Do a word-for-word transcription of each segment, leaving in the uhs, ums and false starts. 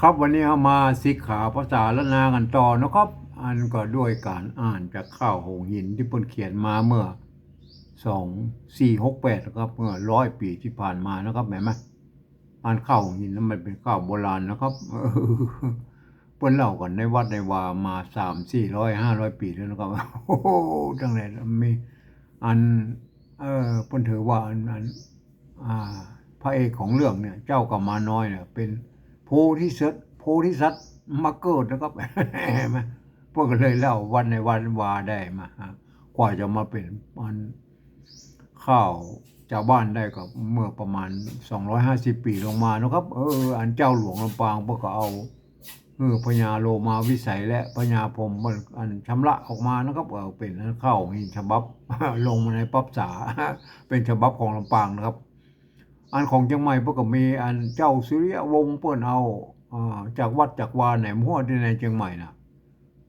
ครับ วันนี้เฮามาศึกษาภาษาล้านนากั๋นต่อนะครับ อันก็ด้วยก๋านอ่านจากข้าวหงส์หินตี้เปิ้นเขียนมาเมื่อ สองสี่หกแปด นะครับ เมื่อร้อยปี๋ตี้ผ่านมานะครับ หันก่อ อ่านข้าวหงส์หินนั้นมันเป๋นข้าวโบราณนะครับ เปิ้นเล่ากั๋นในวัดในวามาสามสี่ร้อยห้าร้อยปี๋แล้วนะครับ โอ้โห ตั้งแต่มีอัน เอ่อ เปิ้นถือว่าอัน อัน อ่า พระเอกของเรื่องเนี่ย เจ้ากับม้าน้อยเนี่ย เป๋นโพธิสัตว์ โพธิสัตว์มาเกิดนะครับ หันก่อ เปิ้นก็เลยเล่าวัดในวัดวาได้มา อ่า กว่าจะมาเป๋นอัน ข้าวจาวบ้านได้ก็เมื่อประมาณสองร้อยห้าสิบปี๋ลงมานะครับ เออ อันเจ้าหลวงลำปางเปิ้นก็เอา เออ พญาโลมาวิสัยและพญาพรหมมันอันชำระออกมานะครับ เออ เป๋นอันข้าวหงส์หินฉบับ ลงมาในปั๊บสา เป๋นฉบับของลำปางนะครับ อันของเจียงใหม่เปิ้นก็มีอันเจ้าสุริยวงศ์เปิ้นเอา เอ่อ จากวัดจากวาไหนบ่ฮู้ตี้ในเจียงใหม่น่ะ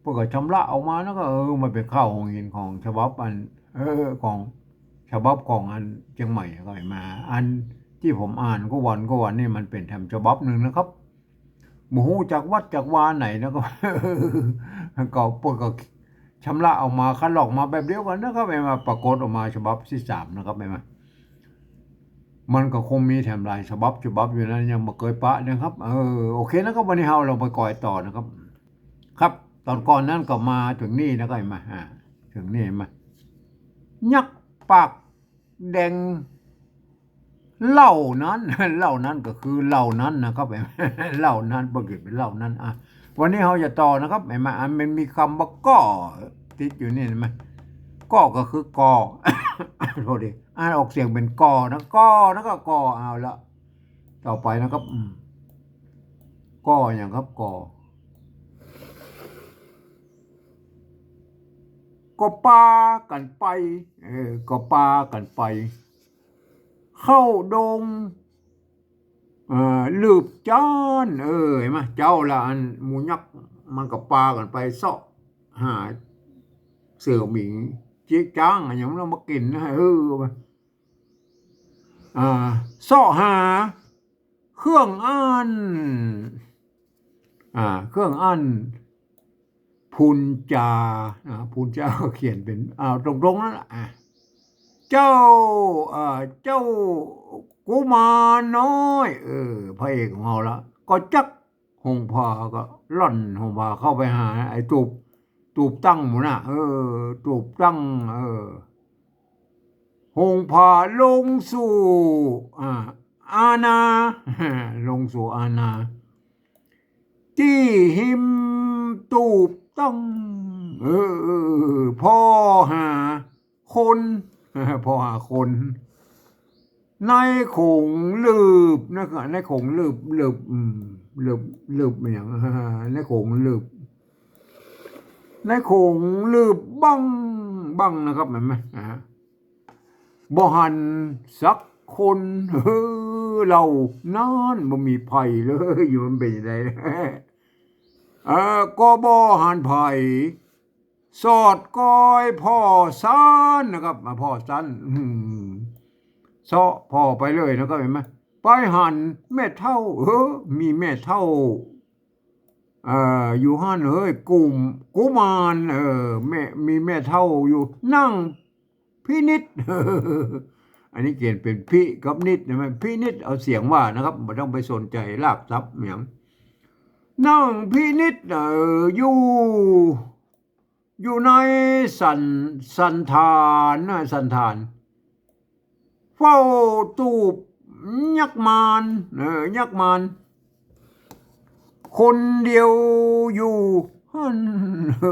เปิ้นก็ชำระออกมาแล้วก็ เออ มันเป๋นข้าวหงส์หินของฉบับอัน เออ ของฉบับของอันเจียงใหม่ก็หันก่อ อันตี้ผมอ่านกู้วันกู้วันนี่มันเป๋นแถมฉบับนึ่งนะครับ บ่ฮู้จากวัดจากวาไหนนะครับ ก็เปิ้นก็ชำระออกมา คัดลอกมาแบบเดียวกั๋นนะครับ หันก่อ ปรากฏออกมาฉบับตี้สามนะครับ หันก่อ มันก็คงมีแถมหลายฉบับ ฉบับอยู่นั้นยังบ่เกยปะนะครับ เออ โอเคนะครับ วันนี้เฮาลองไปก่อยต่อนะครับ ครับ ต๋อนก่อนนั้นก็มาเถิงนี่นะครับ หันก่อ อ่า เถิงนี่หันก่อ ยักษ์ปากแดง เหล่านั้น เหล่านั้นก็คือเหล่านั้นนะครับ เหล่านั้น บ่เขียนเป๋นเหล่านั้น อ่ะ วันนี้เฮาจะต่อนะครับ หันก่อ อันมันมีกำว่าก้อติดอยู่นี่หันก่อ ก้อก็คือกอ โทษที อ่านออกเสียงเป๋นกอนะ ก้อนะ ก็กอ เอาละ ต่อไปนะครับ อืม ก้อหยังครับ ก้อ ก็ปากั๋นไป เออ ก็ปากั๋นไป เข้าดง เอ่อ ลืบจ๊าน เออ หันก่อ เจ้าละอันหมู่ยักษ์มันก็ปากั๋นไปเซาะหาเสือหมิง เจี๊ยะจ๊างอะหยังมันเอามากิ๋นนะ เออ อ่า เซาะหา เครื่องอั้น อ่า เครื่องอั้น พูนจา อ่า พูนจาก็เขียนเป๋น อ่า ตรงๆ นั่นแหละ อ่า เจ้า อ่า เจ้ากุมารน้อย เออ พระเอกของเฮาละ ก็จักห่มผ้า ก็ล่อนห่มผ้าเข้าไปหาไอ้ตูบ ตูบตั้งหมู่น่ะ เออ ตูบตั้ง เออ ห่มผ้าลงสู่ อ่า อาณา ลงสู่อาณา ตี้ฮิมตูบตั้ง เออ เออ เออ ผ่อหาคน ผ่อหาคน ในโขงลืบนะครับ ในโขงลืบ ลืบ อืม ลืบ ลืบอะหยัง ในโขงลืบ ในโขงลืบบั้ง บั้งนะครับ หันก่อ อ่า บ่หันสักคน เฮ้อ เหล่านั้นบ่มีใผเลย อยู่มันเป๋นจั่งใด เอ่อ ก็บ่หันใผ สอดก้อยผ่อสันนะครับ มาผ่อสัน อืม เซาะผ่อไปเลยนะครับ หันก่อ ไปหันแม่เฒ่า เออ มีแม่เฒ่า เอ่อ อยู่หั้น เฮ้ย กุม- กุมาร เออ แม่ มีแม่เฒ่าอยู่ นั่งพินิจ อันนี้เขียนเป๋นพิกับนิจนะ แม่นพินิจ เอาเสียงว่านะครับ บ่ต้องไปสนใจ๋รากศัพท์หยัง นั่งพินิจ เออ อยู่ อยู่ในสัน- สันฐานนะ สันฐาน เฝ้าตูบยักษ์มาร เออ ยักษ์มาร คนเดียวอยู่หั้น เอ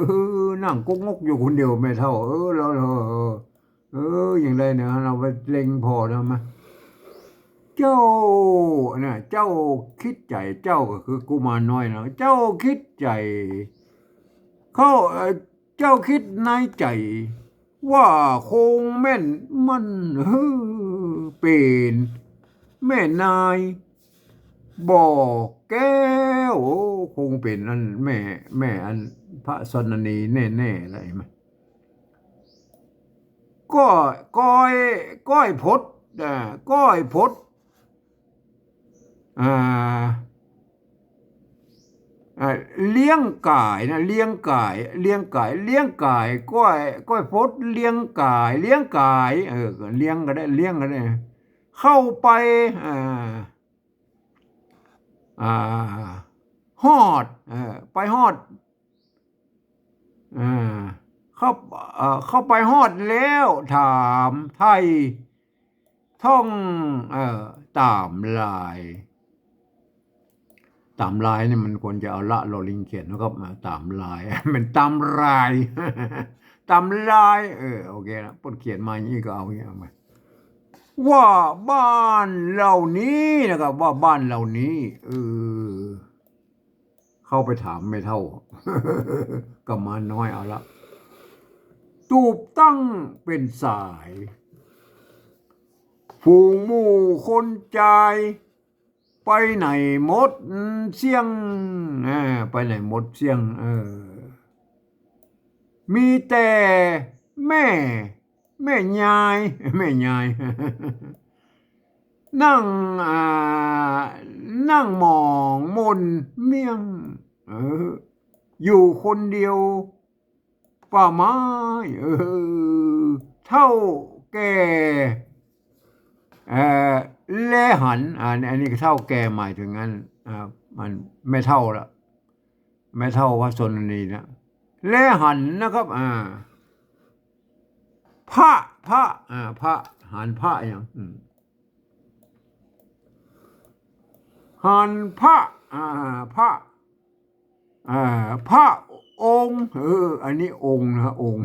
อ นั่งกกงกอยู่คนเดียวแม่เฒ่า เออ แล้ว แล้ว เออ เออ อย่างใดเนี่ย เฮาไปเล็งผ่อนะ มา เจ้า เนี่ย เจ้าคิดใจ๋ เจ้าก็คือกุมารน้อยนะ เจ้าคิดใจ๋ เขา เอ่อ เจ้าคิดในใจ๋ ว่าคงแม่นมัน เฮ้อ เป๋นแม่นายบ่อแก้ว โอ้ คงเป๋นอันแม่ แม่อันพระสนนีแน่ๆ ละ หันก่อ ก้อย ก้อย ก้อยพด อ่า ก้อยพด อ่า เอ่อ เลี้ยงก๋ายนะ เลี้ยงก๋าย เลี้ยงก๋าย เลี้ยงก๋าย ก้อย ก้อยฟดเลี้ยงก๋าย เลี้ยงก๋าย เออ เลี้ยงก็ได้ เลี้ยงก็ได้ เข้าไป อ่า อ่า ฮอด เออ ไปฮอด อ่า เข้า เอ่อ เข้าไปฮอดแล้ว ถามไถ่ท่อง เอ่อ ต๋ามลาย ต๋ามลายนี่มันควรจะเอาละลอลิงเขียนนะครับ มา ต๋ามลาย มันต๋ามลาย ต๋ามลาย เออ โอเคนะ เปิ้นเขียนมาอย่างนี้ก็เอาอย่างนี้เอามา ว่าบ้านเหล่านี้นะครับ ว่าบ้านเหล่านี้ เออ เข้าไปถามแม่เฒ่า กุมารน้อยเอาละ ตูบตั้งเป๋นสาย ฝูงหมู่คนจาย ไปไหนหมดเสี้ยง อ่า ไปไหนหมดเสี้ยง เออ มีแต่แม่ แม่ยาย แม่ยาย นั่ง อ่า นั่งหมองหม่นเมี่ยง เออ อยู่คนเดียว ป่าไม้ เออ เฒ่าแก่ เอ่อ แลหัน อ่า อันนี้ก็เฒ่าแก่หมายถึงอัน อ่า มันแม่เฒ่าละ แม่เฒ่าพระชนนีนะ แลหันนะครับ อ่า พระ พระ อ่า พระ หันพระอย่าง อืม หันพระ อ่า พระ อ่า พระองค์ เออ อันนี้องค์นะ องค์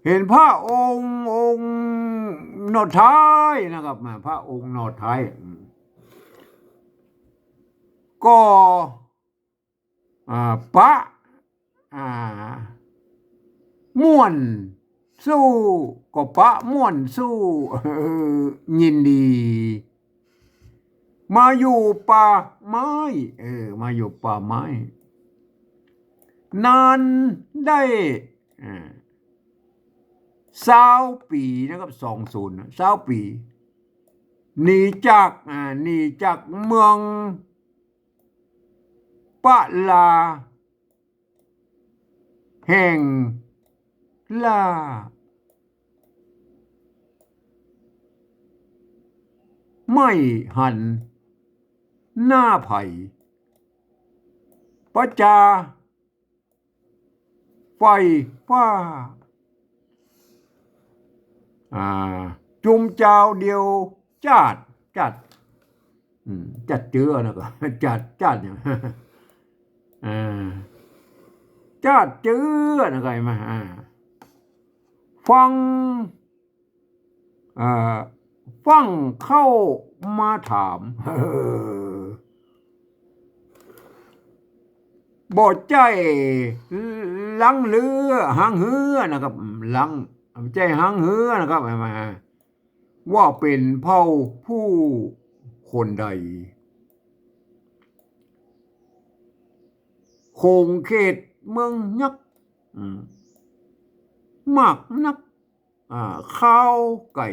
เห็นพระองค์ องค์หน่อไท้นะครับ มา พระองค์หน่อไท้ อืม ก็ อ่า ปะ อ่า ม่วนสู้ ก็ปะม่วนสู้ เออ ยินดี มาอยู่ป่าไม้ เออ มาอยู่ป่าไม้ นานได้ อ่า ซาวปี๋นะครับ สองศูนย์นะ ซาวปี๋ หนีจาก อ่า หนีจากเมือง ปะลา แห่งล่า ไม่หันหน้าใผ ประจา ไฟฟ้า อ่า จุมจาวเดียวจาด จาด อืม จาดเจื้อนะก็ จาด จาดเนี่ย อ่า จาดเจื้อนะก็ เห็นไหม อ่า ฟัง เอ่อ ฟั่งเข้ามาถาม เออ บ่ใจ้หลังเฮือ หางเฮือนะครับ หลัง บ่ใจ้หางเฮือนะครับ ว่าเป๋นเผ่าผู้คนใด ขงเขตเมืองยักษ์ อืม มากนัก อ่า ข้าวไก๋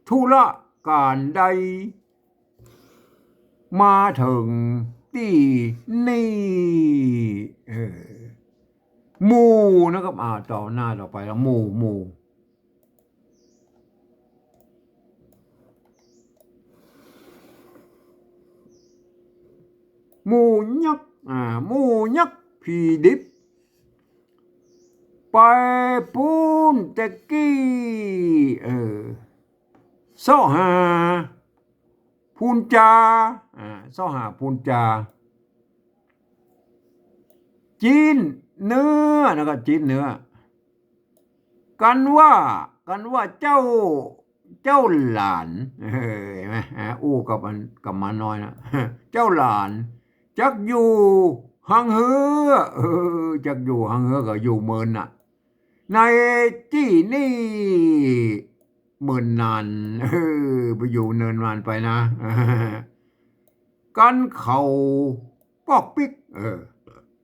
ธุระก๋านใด มาเถิงตี้นี่ เออ หมู่นะครับ อ่า ต่อหน้าต่อไปแล้ว หมู่ หมู่ หมู่ยักษ์ อ่า หมู่ยักษ์ผีดิบ ไปปู๊นแต่กี้ เออ เซาะหาปูนจา อ่า เซาะหาปูนจา จิ๊นเนื้อนะครับ จิ๊นเนื้อ กันว่า กันว่าเจ้า เจ้าหลาน เออ เห็นไหม อ่า อู้กับอัน กุมารน้อยนะ เจ้าหลาน จักอยู่หางเฮือ เออ จักอยู่หางเฮือก็อยู่เมินน่ะ ในตี้นี่เมินนาน เออ ไปอยู่เนินนานไปนะ กันเขาปอกปิ๊ก เออ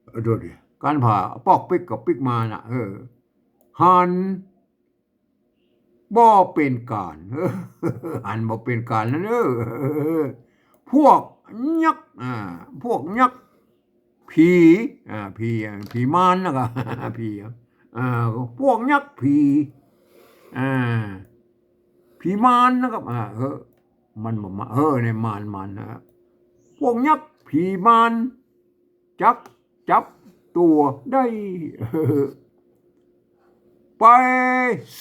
เออ ดูดิ กันผ่าปอกปิ๊กกับปิ๊กมาน่ะ เออ หัน บ่เป๋นก๋าน หันบ่เป๋นก๋านนั่นเออ พวก ยักษ์ อ่า พวกยักษ์ ผี อ่า ผี อ่า ผีมารนะก็ ผี อ่า พวกยักษ์ผี อ่า ผีมารนะครับ อ่า เออ มันบอกมา เออ เนี่ย มาร มารนะ พวกยักษ์ผีมาร จักจับตั๋วได้ ไป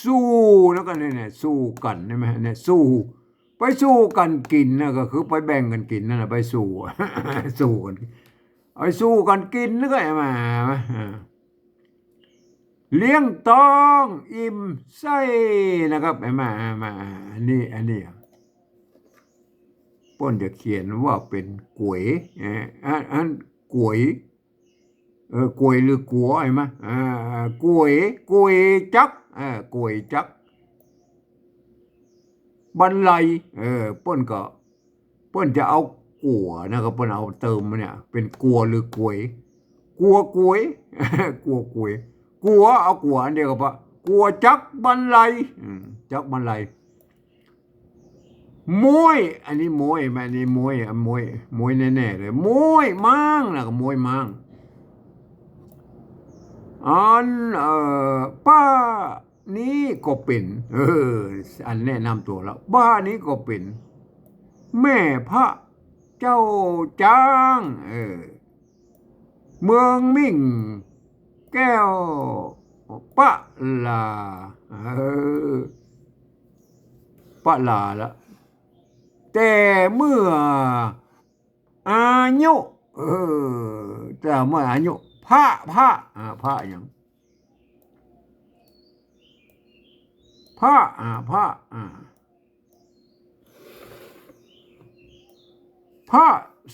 สู่ แล้วก็เนี่ย เนี่ย สู่กั๋น ใช่ไหม เนี่ย สู่ ไปสู่กั๋นกิ๋นนะ ก็คือไปแบ่งกั๋นกิ๋นนั่นแหละ ไปสู่ สู่กั๋น ไปสู่กั๋นกิ๋น แล้วก็ ใช่ไหม อ่า เลี้ยงต๊องอิ่มไส้นะครับ ใช่ไหม อ่า มา อันนี้ อันนี้ เปิ้นจะเขียนว่าเป๋นก๋วย เอ่อ อัน อันก๋วย เออ ก๋วยหรือกั๋ว ใช่ไหม อ่า ก๋วย ก๋วยจั๊ก เออ ก๋วยจั๊ก บรรลัย เออ เปิ้นก็ เปิ้นจะเอากั๋วนะ ก็เปิ้นเอาเติมมาเนี่ย เป๋นกั๋วหรือก๋วย กั๋วก๋วย กั๋วก๋วย กั๋ว เอากั๋วอันเดียวกับว่า กั๋วจั๊กบรรลัย อืม จั๊กบรรลัย ม้วย อันนี้ม้วยไหม อันนี้ม้วย อ่ะ ม้วย ม้วยแน่ๆ เลย ม้วยม้างนะ ก็ม้วยม้าง อัน เอ่อ ป้านี้ก็เป๋น เออ อันแนะนำตั๋วแล้ว ป้านี้ก็เป๋น แม่พระเจ้าจ๊าง เออ เมืองมิ่งแก้วปะลา เออ ปะลาละ แต่เมื่ออายุ เออ แต่เมื่ออายุ พระ พระ อ่า พระหยัง พระ อ่า พระ อ่า พระ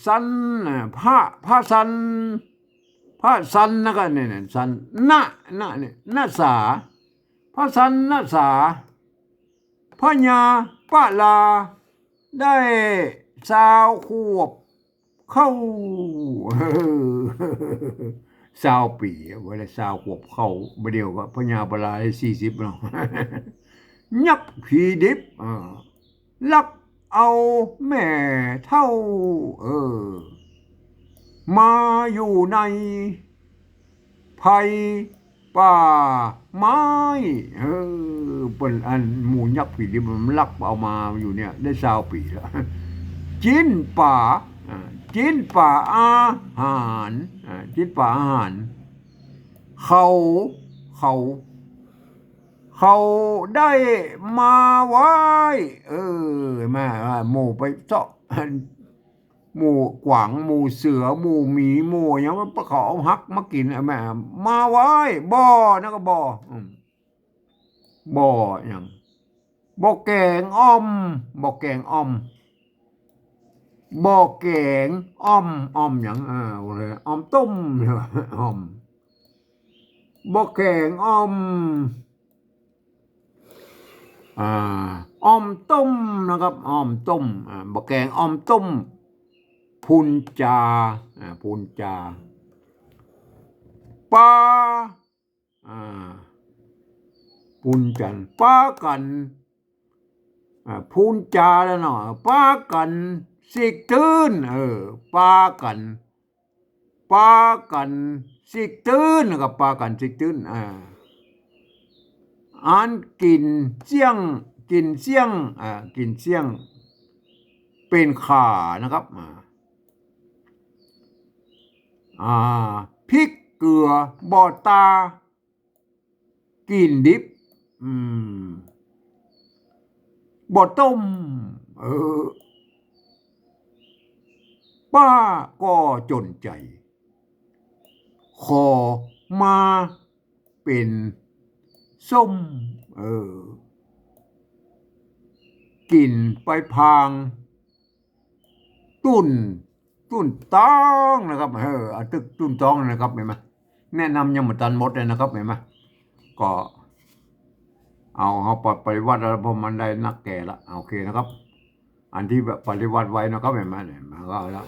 สัน อ่า พระ พระสัน พระสันนะก็เนี่ย เนี่ย สัน นะ นะ เนี่ย นะสา พระสันนะสา พญาปะลา ได้ซาวขวบเข้า ซาวปี๋ ว่าได้ซาวขวบเข้า บ่าเดี่ยวก็พญาปะลาได้สี่สิบเนาะ ยักษ์ผีดิบ อ่า ลักเอาแม่เฒ่า เออ มาอยู่ในไพรป่าไม้ เออ เปิ้นอันหมู่ยักษ์ผีดิบมันลักเอามาอยู่เนี่ย ได้ซาวปี๋แล้ว จิ๊นป๋า อ่า จิ๊นป๋าอาหาร อ่า จิ๊นป๋าอาหาร เขา เขา เขาได้มาไหว้ เออ มา อ่า หมู่ไปเซาะ หมู่กวาง หมู่เสือ หมู่หมี หมู่หยัง มันเขาเอาฮักมากิ๋น อ่ะ แม่ มาไหว้ บ่อ นะก็บ่อ อืม บ่อหยัง บ่อแก๋งอ่อม บ่อแก๋งอ่อม บ่อแก๋งอ่อม อ่อมหยัง อ่า อ่อมต้ม อ่อม บ่อแก๋งอ่อม อ่า อ่อมต้มนะครับ อ่อมต้ม อ่า บ่อแก๋งอ่อมต้ม พูนจา อ่า พูนจา ปา อ่า ปูนจันทร์ ปากั๋น อ่า พูนจาแล้วเนาะ ปากั๋นสิกตื้น เออ ปากั๋น ปากั๋นสิกตื้นนะครับ ปากั๋นสิกตื้น อ่า อันกิ๋นเสี้ยง กิ๋นเสี้ยง อ่า กิ๋นเสี้ยง เป๋นข่านะครับ อ่า อ่า พริกเกลือ บ่ตา กิ๋นดิบ อืม บ่ต้ม เออ ป้าก็จ๋นใจ๋ ขอมาเป๋นส้ม เออ กิ๋นไปพาง ตุ้น ตุ้นต๊องนะครับ เออ เอาตึกตุ้นต๊องนะครับ หันก่อ แนะนำยังบ่ตันหมดเลยนะครับ หันก่อ ก็เอา เอาปะ ปฏิบัติแล้ว เพราะมันได้นักแก่ละ โอเคนะครับ อันตี้แบบปฏิบัติไว้นะครับ หันก่อ เนี่ย มาก็เอาละ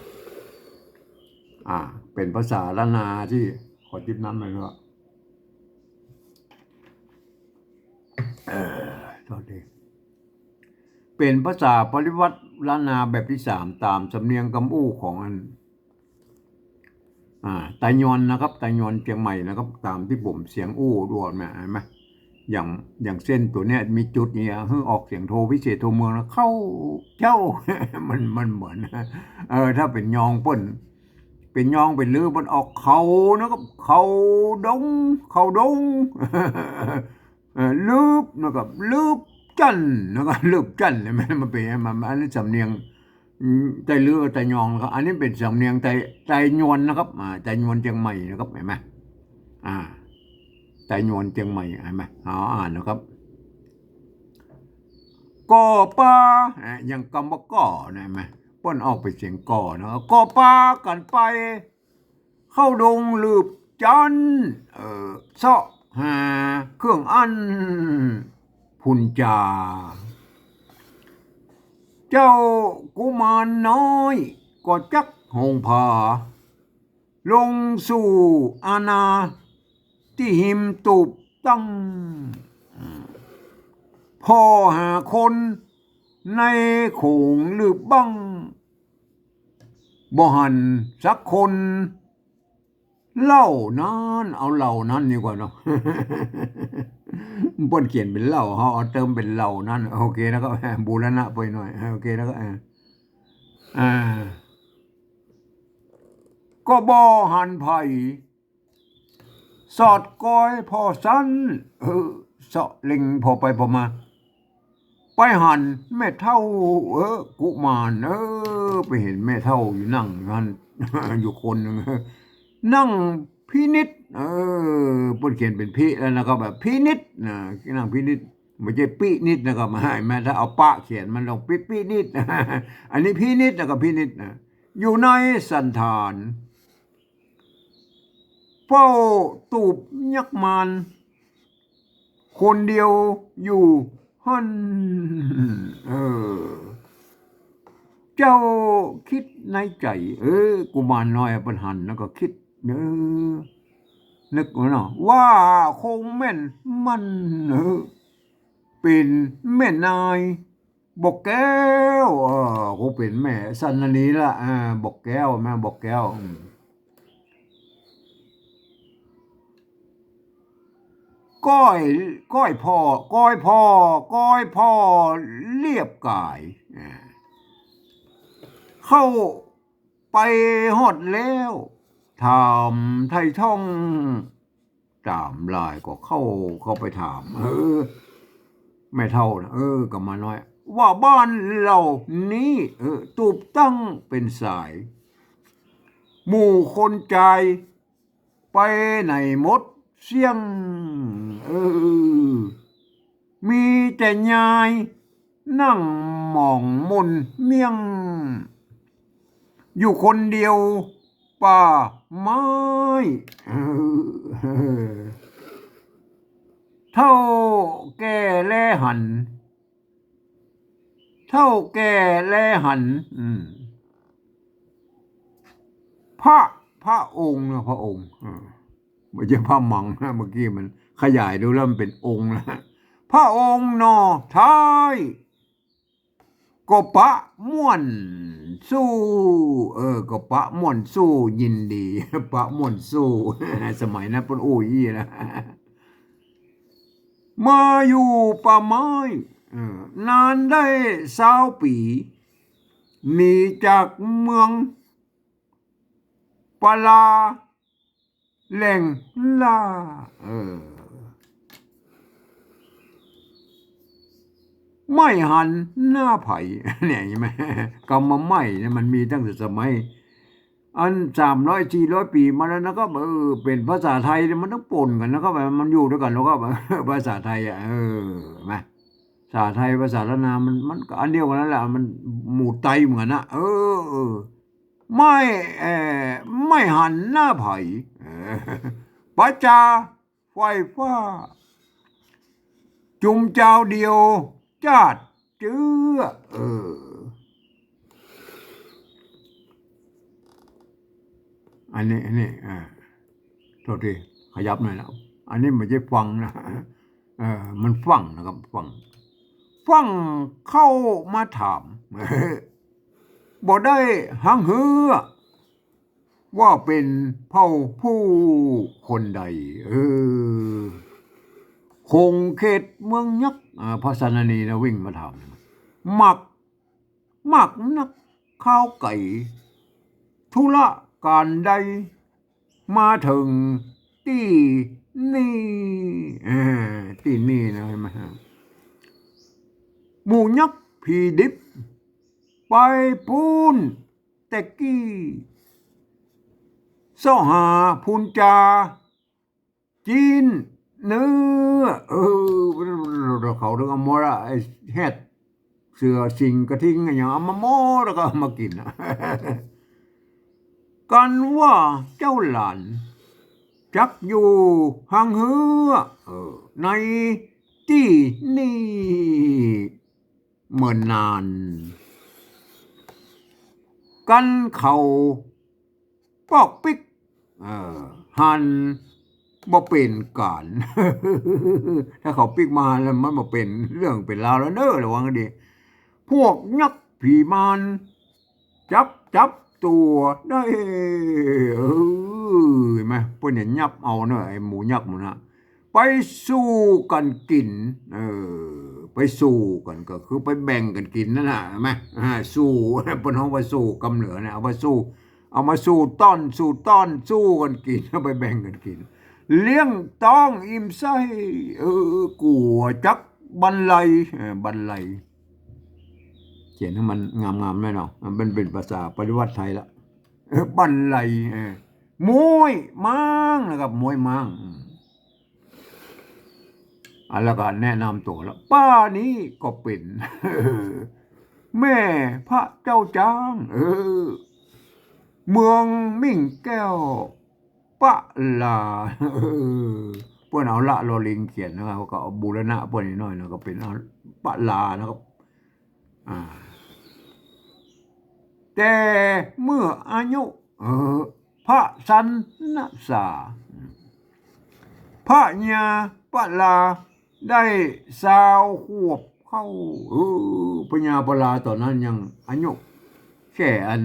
อ่า เป๋นภาษาล้านนาตี้ขอจิ๊บน้ำหน่อยเนาะ เออ โทษที เป๋นภาษาปริวรรตล้านนาแบบตี้สาม ต๋ามสำเนียงกำอู้ของอัน อ่า ไตยวนนะครับ ไตยวนเจียงใหม่นะครับ ต๋ามตี้ผมเสียงอู้ด้วยนะ หันก่อ อย่าง อย่างเส้นตั๋วเนี้ยมีจุดเนี่ย หื้อออกเสียงโทพิเศษโทเมืองนะ เข้าเจ้า มัน มันเหมือน เออ ถ้าเป๋นยองเปิ้น เป๋นยองเป๋นลือเปิ้นออกเขานะครับ เขาดง เขาดง เออ ลืบนะครับ ลืบจั่นนะครับ ลืบจั่นเนี่ย มัน มันเป๋น มัน อันนี้สำเนียง อืม ไตลือกับไตยองนะครับ อันนี้เป๋นสำเนียงไต ไตยวนนะครับ อ่า ไตยวนเจียงใหม่นะครับ หันก่อ อ่า ไตยวนเจียงใหม่ หันก่อ เอาอ่านนะครับ ก่อปา อ่า อย่างกำว่าก่อนะ หันก่อ เปิ้นออกเป๋นเสียงก่อนะ ก่อปากั๋นไป เข้าดงลืบจั่น เอ่อ เซาะหาเครื่องอั้นพูนจา เจ้ากุมารน้อยก็จักหงผา ลงสู่อาณาตี้ฮิมตูบตั้ง ผ่อหาคนในโขงลืบบั้ง บ่หันสักคน เหล่านั้น เอาเหล่านั้นดีกว่าเนาะ เปิ้นเขียนเป๋นเหล่า เฮาเอาเติมเป๋นเหล่านั้น โอเคนะครับ บูรณะไปหน่อย โอเคนะครับ อ่า อ่า ก็บ่หันใผ สอดกอยผ่อสัน เออ เซาะเล็งผ่อไปผ่อมา ไปหันแม่เฒ่า เออ กุมาร เออ ไปหันแม่เฒ่าอยู่นั่งอยู่หั้น อยู่คนนึ่ง นั่งพินิจ เออ เปิ้นเขียนเป๋นพิแล้วนะครับ แบบพินิจนะ นั่งพินิจ บ่ใจ้ปินิจนะครับ หันก่อ ถ้าเอาปะเขียนมันต้องปิ ปินิจ อันนี้พินิจนะครับ พินิจนะ อยู่ในสันฐาน เฝ้าตูบยักษ์มาร คนเดียวอยู่หั้น เออ เจ้าคิดในใจ๋ เออ กุมารน้อยเปิ้นหันแล้วก็กึ๊ด เออ นึกว่าเนาะ ว่าคงแม่นมัน เออ เป๋นแม่นาย บ่อแก้ว เออ คงเป๋นแม่สันนารีละ อ่า บ่อแก้ว แม่บ่อแก้ว อืม ก้อย ก้อยผ่อ ก้อยผ่อ ก้อยผ่อเลียบก๋าย อ่า เข้าไปฮอดแล้ว ถามไถ่ถ้อง ต๋ามลายก็เข้า เข้าไปถาม เออ แม่เฒ่านะ เออ กุมารน้อย ว่าบ้านเหล่านี้ เออ ตูบตั้งเป๋นสาย หมู่คนจายไปไหนหมดเสี้ยง เออ มีแต่ยาย นั่งหมองหม่นเมี่ยง อยู่คนเดียวป่าไม้ เฒ่าแก่แลหัน เฒ่าแก่แลหัน อืม พระ พระองค์นะ พระองค์ อ่า บ่ใจ้พระมังนะ เมื่อกี้มันขยายดูแล้วมันเป๋นองค์นะ พระองค์หน่อท้าย ก็ปะม่วนสู้ เออ ก็ปะม่วนสู้ยินดี ปะม่วนสู้ สมัยนั้นเปิ้นอู้อี้นะ มาอยู่ป่าไม้ เออ นานได้ซาวปี๋ หนีจากเมือง ปาลาแหล่งล่า เออ ไม่หันหน้าใผ เนี่ย หันก่อ กำว่าไม่เนี่ยมันมีตั้งแต่สมัย อันสามร้อยสี่ร้อยปี๋มาแล้วนะครับ เออ เป๋นภาษาไทยเนี่ยมันต้องป่นกั๋นนะครับ มันอยู่ตวยกั๋นแล้วครับ ภาษาไทยอ่ะ เออ หันก่อ ภาษาไทย ภาษาล้านนามัน มันก็อันเดียวกั๋นนั่นแหละ มันหมู่ไตเหมือนกั๋นนะ เออ เออ ไม่ เอ่อ ไม่หันหน้าใผ เออ ประจาไฟฟ้า จุมจาวเดียวจาดเจื้อ เออ อันนี้ อันนี้ อ่า โทษที ขยับหน่อยนะ อันนี้บ่ใจ้ฟังนะ เออ มันฟั่งนะครับ ฟั่ง ฟั่งเข้ามาถาม บ่ได้หังเหือ ว่าเป๋นเผ่าผู้คนใด เออ ขงเขตเมืองยักษ์ อ่า พระสนนีนะวิ่งมาถาม มัก มักนักข้าวไก๋ ธุระก๋านใด มาเถิงตี้นี่ เออ ตี้นี่นะ หันก่อ หมู่ยักษ์ผีดิบ ไปปู๊นแต่กี้ เซาะหาพูนจา จิ๊นเนื้อ เออ เขาเรียกว่าหมดละ ไอ้แฮด เสือ สิงห์ กระทิง อะหยัง เอามาหมด แล้วก็เอามากิ๋น กั๋นว่าเจ้าหลาน จักอยู่หังเหือ เออ ในตี้นี่ เมินนาน กั๋นเขาปอกปิ๊ก เออ หันบ่เป๋นก๋าน ถ้าเขาปิ๊กมาแล้วมันบ่เป๋นเรื่องเป๋นราวแล้วเน้อ ระวังให้ดี พวกยักษ์ผีมาร จับ จับตั๋วได้ เออ หันก่อ เปิ้นเนี่ยยับเอาเนาะ ไอ้หมู่ยักษ์หมู่นะ ไปสู่กั๋นกิ๋น เออ ไปสู่กั๋นก็คือไปแบ่งกั๋นกิ๋นนั่นน่ะ หันก่อ อ่า สู่ เปิ้นฮ้องว่าสู่กำเหนือนะ เอามาสู่ เอามาสู่ต้อน สู่ต้อน สู่กั๋นกิ๋น เอาไปแบ่งกั๋นกิ๋น เลี้ยงต๊องอิ่มไส้ เออ กั๋วจักบันไล เออ บันไล เขียนให้มันงามๆ หน่อยเนาะ มันเป๋นภาษาปริวรรตไทยละ เออ บันไล เออ ม้วยม้างนะครับ ม้วยม้าง อืม อ่ะ แล้วก็แนะนำตั๋วแล้ว ป้านี้ก็เป๋น แม่พระเจ้าจ๊าง เออ เมืองมิ่งแก้ว ปะลา เออ เปิ้นเอาละลอลิงเขียนนะครับ ก็เอาบูรณะเปิ้นนิดหน่อยนะ ก็เป๋นเอาปะลานะครับ อ่า แต่เมื่ออายุ เออ พระสันนะสา พญาปะลา ได้ซาวขวบเข้า เออ พญาปะลาต๋อนนั้นยังอายุแค่อัน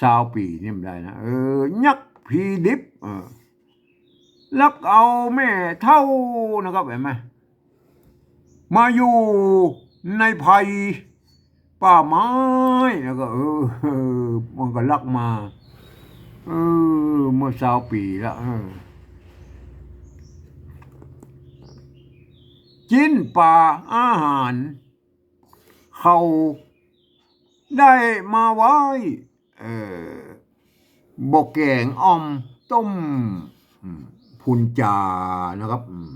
ซาวปี๋นี่บ่ได้นะ เออ ยักษ์ผีดิบ เออ ลักเอาแม่เฒ่านะครับ หันก่อ มาอยู่ในไพร ป่าไม้ แล้วก็ เออ เออ มันก็ลักมา เออ เมื่อซาวปี๋ละ เออ จิ๊นป่าอาหาร เขาได้มาไว้ เออ บ่แก๋งอ่อมต้ม อืม พูนจานะครับ อืม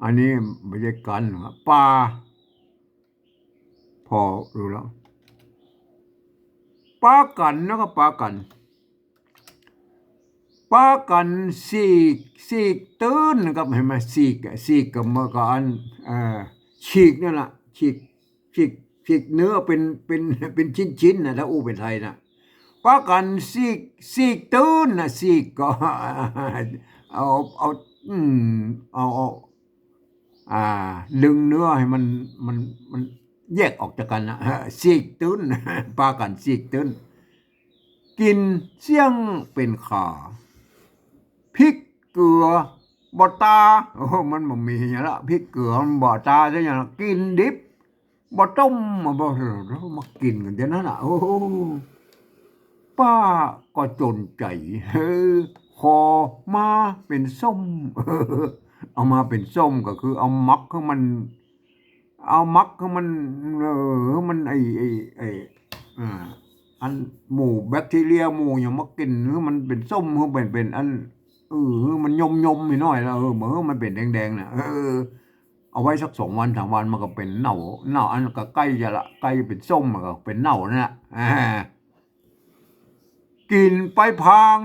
อันนี้บ่ใจ้กั๋นนะครับ ปา พอรู้แล้ว ปากั๋นนะครับ ปากั๋น ปากั๋นสีก สีกตื้นนะครับ หันก่อ สีกอะ สีกก็เหมือนกับอัน เอ่อ ฉีกนั่นแหละ ฉีก ฉีก ฉีกเนื้อเป๋น เป๋น เป๋นชิ้นๆ นะ ถ้าอู้เป๋นไทยนะ ปากั๋นสีก สีกตื้นนะ สีกก็ เอา เอา อืม เอา เอา อ่า ดึงเนื้อให้มัน มัน มันแยกออกจากกั๋นนะ สีกตื้น ปากั๋นสีกตื้น กิ๋นเสี้ยงเป๋นขา พริกเกลือบ่ตา โอ้ มันบ่มีหยังละ พริกเกลือมันบ่ตาซะหยังละ กิ๋นดิบ บ่ต้ม บ่ มากิ๋นกั๋นเดี๋ยวนั้นน่ะ โอ้ ป้าก็จนใจ๋ เออ ขอมาเป๋นส้ม เอามาเป๋นส้มก็คือเอาหมักหื้อมัน เอาหมักหื้อมัน เออ หื้อมันไอ้ ไอ้ ไอ้ อ่า อันหมู่แบคทีเรียหมู่หยังมากิ๋น หื้อมันเป๋นส้ม หื้อเป๋น เป๋นอัน เออ หื้อมันยมๆ นิดหน่อยแล้ว เออ บ่หื้อมันเป๋นแดงๆ น่ะ เออ เอาไว้สักสองวันสามวันมันก็เป๋นเน่า เน่า อันก็ใก้จะละ ใก้เป๋นส้มมันก็เป๋นเน่านั่นแหละ อ่า กิ๋นไปพาง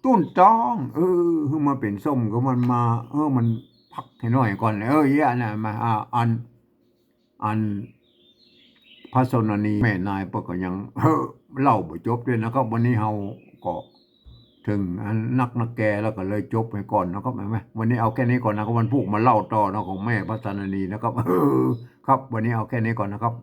ตุ้นต๊อง เออ หื้อมันเป๋นส้มก็มันมา เออ มันพักหื้อหน่อยก่อน เออ เยียะนะ มา อ่า อัน อันพระสนนีแม่นายเปิ้นก็ยัง เออ เล่าบ่จบด้วยนะครับ วันนี้เฮาก็ ตึงอันนักนะแก แล้วก็เลยจบไปก่อนนะครับ เห็นไหม วันนี้เอาแค่นี้ก่อนนะครับ วันพูกมาเล่าต่อนะ ของแม่พระสนนีนะครับ เออ ครับ วันนี้เอาแค่นี้ก่อนนะครับ